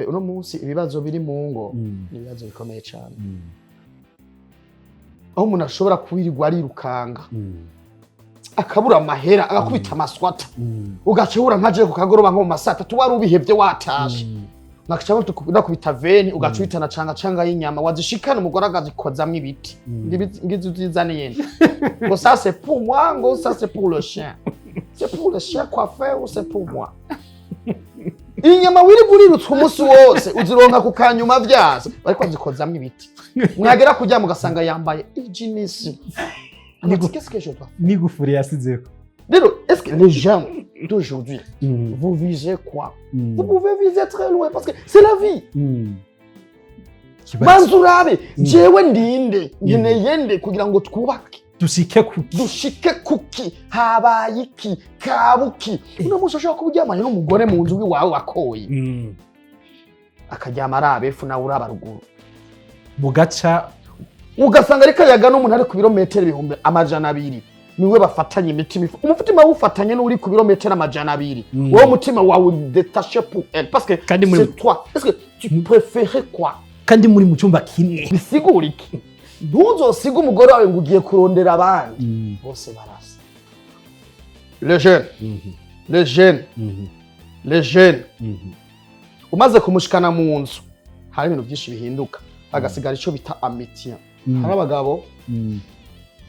Uno munsi ibibazo biri mu ngo ni ibibazo bikomeye cyane, aho umuntu ashobora kuwirirwa arirukanga, akabura amahera, agakubita amaswata, ugaca uhura nka je ku kagoroba nko mu ma 3:00, wari ubihevye, watashe, nkaca nakubita veni, ugaca uhitana canga canga y'inyama wazishikana, umugore akazikozamwo ibiti. Ngizi uzizaniye ngo ça c'est pour moi, ngo ça c'est pour le chien, c'est pour le chien coiffeur ou c'est pour moi? Inyama wirirwa urirutse umunsi wose uzironka ku kanyuma vyazo, bariko bazikozamwo ibiti. Mwagera kuryama ugasanga yambaye ijinisi. Qu'est-ce que je dois N'igufuri yasizeko. Rero, est-ce que les gens d'aujourd'hui, vous visez quoi? Vous pouvez viser très loin parce que c'est la vie. Kibazo. Banza urabe jewe ndinde, nkeneye nde kugira ngo twubake? Dushike kuki? Dushike kuki? Habaye iki kabuki? Uno munsi ushobora kuba uryamanye n'umugore mu nzu iwawe wakoye, akaryama araba epfo, nawe uraba ruguru. Bugaca. Ugasanga ariko ayaga n'umuntu ari ku birometero 200,000, niwe bafatanye imitima, umutima wufatanye n'uri ku birometero 200. Wowe umutima wawe uri détaché pour elle parce que Kandi c'est toi. Est-ce que tu préférais quoi? Kandi muri mu cyumba kimwe. Bisigura iki? Ntuzosige umugore wawe ngo ugiye kurondera abandi. Bose barasa. Les jeunes, les jeunes, les jeunes, umaze kumushikana mu nzu hari ibintu byinshi bihinduka, hagasigara icyo bita amitié. Hari abagabo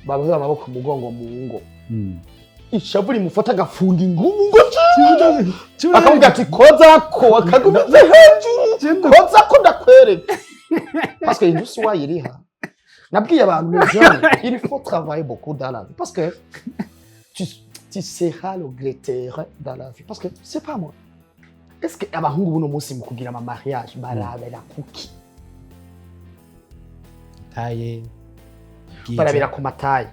babohera amaboko mu mugongo mu ngo, ishavu rimufata agafunga ingumu ngo akamubwira ati kozako, akagumiza hejuru, kozako ndakwereka, parce que inzu si wayiriha. Nabwiye abantu, les jeunes, il faut travailler beaucoup dans la vie parce que tu seras le regretteur dans la vie, parce que c'est pas moi. Est-ce que abahungu buno munsi mu kugira ama mariage barabera kuki? Taille, bwiza. Barabira ku ma taille,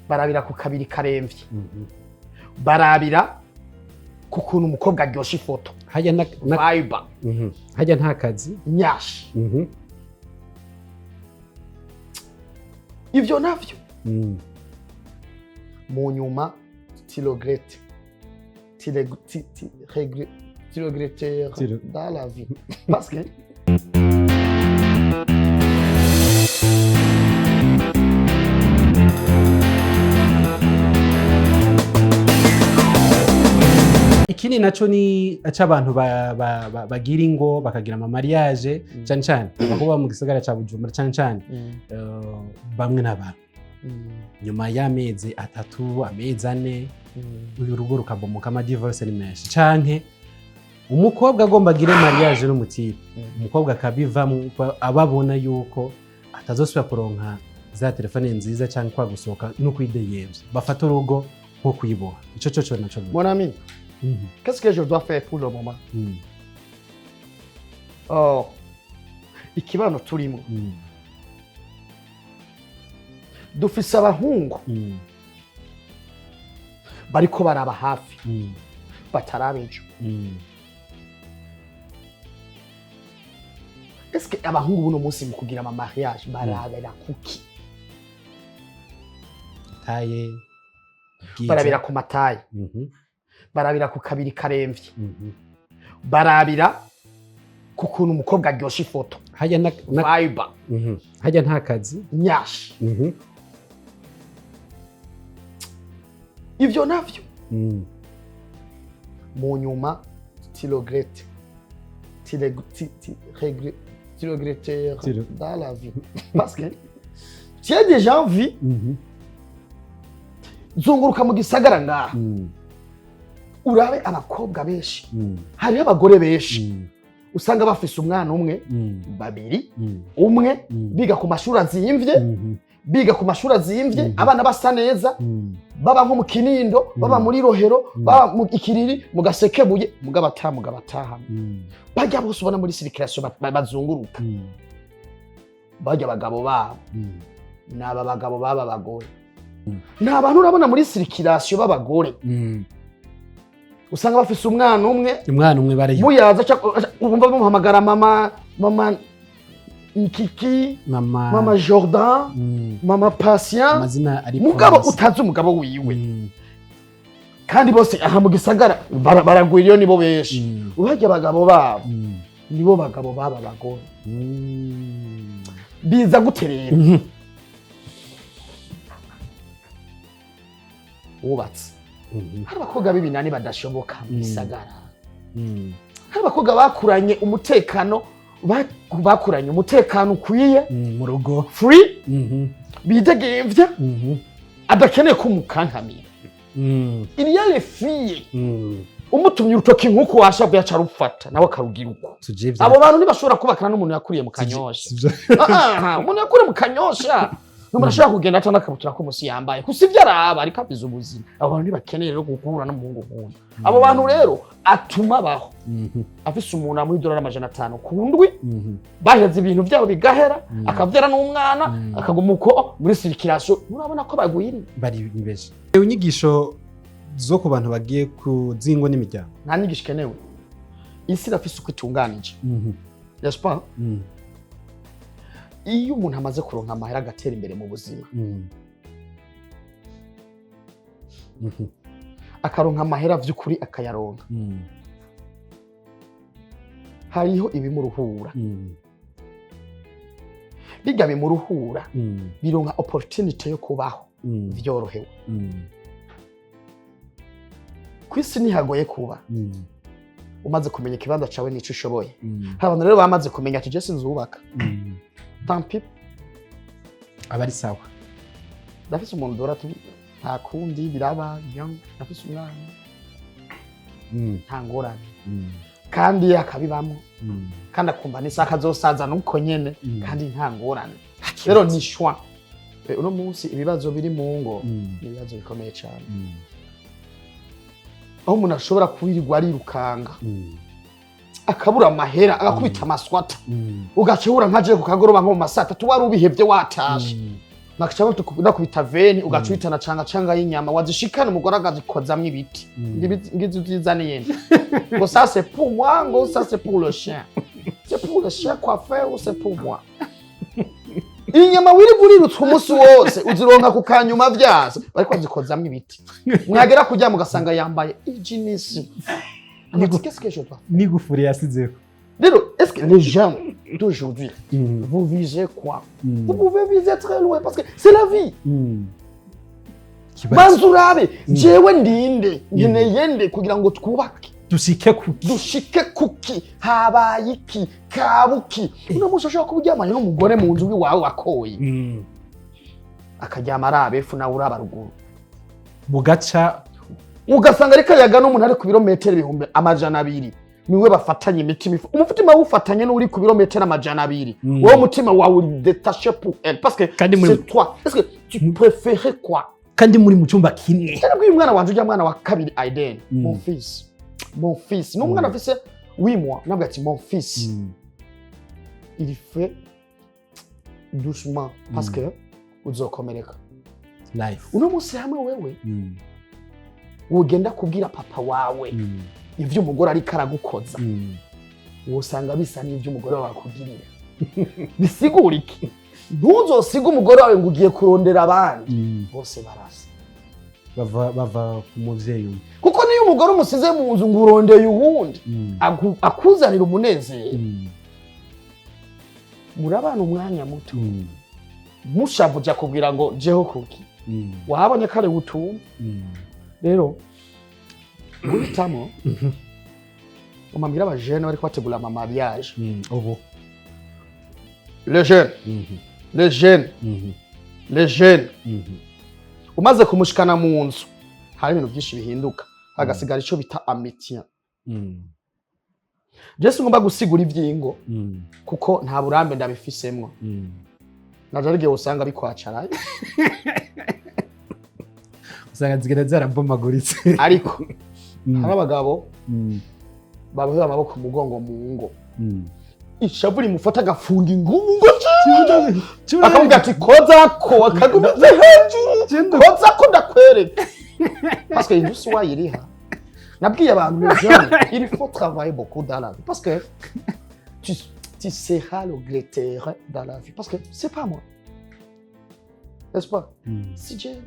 barabira ku kabiri karemvye, barabira ku kuntu umukobwa aryosha ifoto. Hajya na vibe. Hajya nta kazi. Nyashi. Ivyo navyo, mu nyuma tu regrettes, tu regrettes dans la vie parce que Ikindi naco ni c'abantu bagira ingo, bakagira ama mariage, cyane cyane aho mu gisagara ca Bujumbura, cyane cyane bamwe na bamwe, nyuma y'amezi 3, amezi 4, uyu rugo rukabomoka, ama divorce ni menshi, canke umukobwa agomba agire mariage n'umu type, umukobwa akabivamwo ko aba abona yuko atazosubira kuronka za telefone nziza cyangwa kwa gusohoka no kwideyemvya, bafata urugo nko kwiboha. Ico co naco. Mon ami, qu'est-ce que je dois faire pour le moment? Oh, ikibano turimo, dufise abahungu bariko baraba hafi, bataraba ejo. Est-ce que abahungu buno munsi mu kugira ama mariage barabera kuki? Taille, bwiza. Barabira ku ma taille, barabira ku kabiri karemvye, barabira ku kuntu umukobwa aryosha ifoto. Hajya na Vibe. Hajya nta kazi. Nyashi. Ivyo navyo, mu nyuma tu regrettes, tu regrettes dans la vie parce que tu as déjà envie. Zunguruka mu gisagara ngaha, urabe abakobwa benshi, hariho abagore benshi usanga bafise umwana umwe, babiri, umwe, biga ku mashuri azimvye, biga ku mashuri azimvye, abana basa neza, baba nko mu Kinindo, baba muri Rohero, baba mu Ikiriri, mu Gasekebuye, mugabo ata mugabo atahana. Bajya bose ubona muri circulation bazunguruka, bajya abagabo babo, ni aba bagabo b'aba bagore. Ni abantu urabona muri circulation b'abagore usanga bafise umwana umwe. Umwana umwe barayo. Muyaza wumva bamuhamagara mama, mama Nkiki, mama, mama Jordan, mama Patient, amazina ari mugabo prononcé. utazi umugabo wiwe. Kandi bose aha mu gisagara baragwiriyo, nibo benshi. Urarya abagabo babo. Nibo bagabo baba bagore. Biza gute rero? Wubatse, hari abakobwa b'ibinani badashoboka mu gisagara. Hari abakobwa bakuranye umutekano, bakuranye umutekano ukwiye, Mu rugo. Free, bidegemvya, adakeneye ko umukankamira. Il y a les filles, umutumye urutoki nk'uko washavuye, aca arufata nawe akarugira uko. Tuje vya. Abo bantu ntibashobora kubakana n'umuntu yakuriye mu Kanyosha. Sivyo. Ah, umuntu yakuriye mu Kanyosha n'umuntu ashobora kugenda ata n'akabutura ko munsi yambaye gusa, ivyo araba ariko abiza ubuzima. Abo bantu ntibakeneye rero guhura n'umuhungu nk'uyu. Abo bantu rero atuma baho afise umuntu amuha idolari 500 ku ndwi, baheze ibintu byabo bigahera, akavyara n'umwana, akaguma uko muri circulation. Murabona ko bagwiriye. Bari ni benshi. Inyigisho zo ku bantu bagiye ku zingo n'imiryango. Nta nyigisho ikenewe, isi irafise uko itunganije, n'est-ce pas? Iyo umuntu amaze kuronka amahera, agatera imbere mu buzima, akaronka amahera vy'ukuri, akayaronka, hariho ibimuruhura. Bijya bimuruhura, bironka opportunity yo kubaho vyorohewe. Ku isi ntihagoye kuba umaze kumenya ikibanza cawe n'ico ushoboye. Hari abantu rero bamaze kumenya ati: "Je sinzubaka, tant pis." Aba ari sawa. Ndafise umuntu dora ati: "Nta kundi, biraba bien, ndafise umwana, nta ngorane." Kandi akabibamwo, kandi akumva n'isaka azosaza nuko nyene, kandi nta ngorane. Rero ni choix. Uno munsi ibibazo biri mu ngo ni ibibazo bikomeye cyane, aho umuntu ashobora kwirirwa arirukanga, akabura amahera, agakubita amaswata, ugaca uhura nka je ku kagoroba nko mu ma 3:00 wari ubihevye, watashe, bagaca bakubita veni, ugaca uhitana canga canga y'inyama wazishikana, umugore akazikozamwo ibiti. Ngizi uzizaniye ngo: "Ça c'est pour moi", ngo: "Ça c'est pour le chien". C'est pour le chien coiffé ou c'est pour moi? Inyama wirirwa urirutse umunsi wose uzironka ku kanyuma vyazo, bariko bazikozamwo ibiti. Mwagera kuryama ugasanga yambaye ijinisi. Ati: "Qu'est-ce que je dois?" N'igufuri yasizeko. Rero est-ce que les gens d'aujourd'hui, vous visez quoi? Vous pouvez viser très loin parce que c'est la vie. Kibazo. Banza urabe: jewe ndinde, nkeneye nde kugira ngo twubake? Dushike kuki? Dushike kuki? Habaye iki? Kabuki uno munsi ushobora kuba uryamanye n'umugore mu nzu iwawe wakoye, akaryama araba epfo, nawe uraba ruguru. Bugaca. Ugasanga ariko ayaga n'umuntu ari ku birometero 200,000, niwe bafatanye imitima, umutima wufatanye n'uri ku birometero 200. Wowe umutima wawe uri détaché pour elle parce que Kandi muri- c'est toi. Est-ce que tu préférais quoi? Kandi muri mu cyumba kimwe. Cyane uyu mwana wanje, ujya mwana wa kabiri Aiden, mon fils, mon fils ni umwana afise 8 mois, nabwo ati: "Mon fils, il fait doucement parce que uzokomereka." Life. Uno munsi hamwe wewe wogenda kubwira papa wawe ivyo umugore ariko aragukoza, wosanga bisa n'ivyo umugore wawe akugirira. Bisigura iki? Ntuzosiga umugore wawe ngo ugiye kurondera abandi. Bose barasa. Bava ku muvyeyi umwe. Kuko niyo umugore umusize mu nzu ngo urondeye uwundi, akuzanira umunezero, murabana umwanya muto, mushavuja akubwira ngo: "Jeho kuki wabonye kare utumva?" Rero guhitamo, umambwira abajene bariko bategura ama mariage. Ubu. Les jeunes, les jeunes, les jeunes, umaze kumushikana mu nzu hari ibintu byinshi bihinduka, hagasigara ico bita amitié. Je singomba gusigura ivyingo kuko nta burambe ndabifisemwo. Naje ari igihe usanga bikwacara. Usanga zigenda zarabomaguritse. Ariko hari abagabo babohera amaboko mu mugongo mu ngo, ishavu rimufata agafunga ingungo, akamubwira ati: "Kozako", akagumiza hejuru: "Kozako ndakwereka", parce que inzu si wayiriha. Nabwiye abantu: "Les jeunes, il faut travailler beaucoup dans la vie parce que tu seras le regretter dans la vie, parce que c'est pas moi, n'est-ce pas?" Si Dieu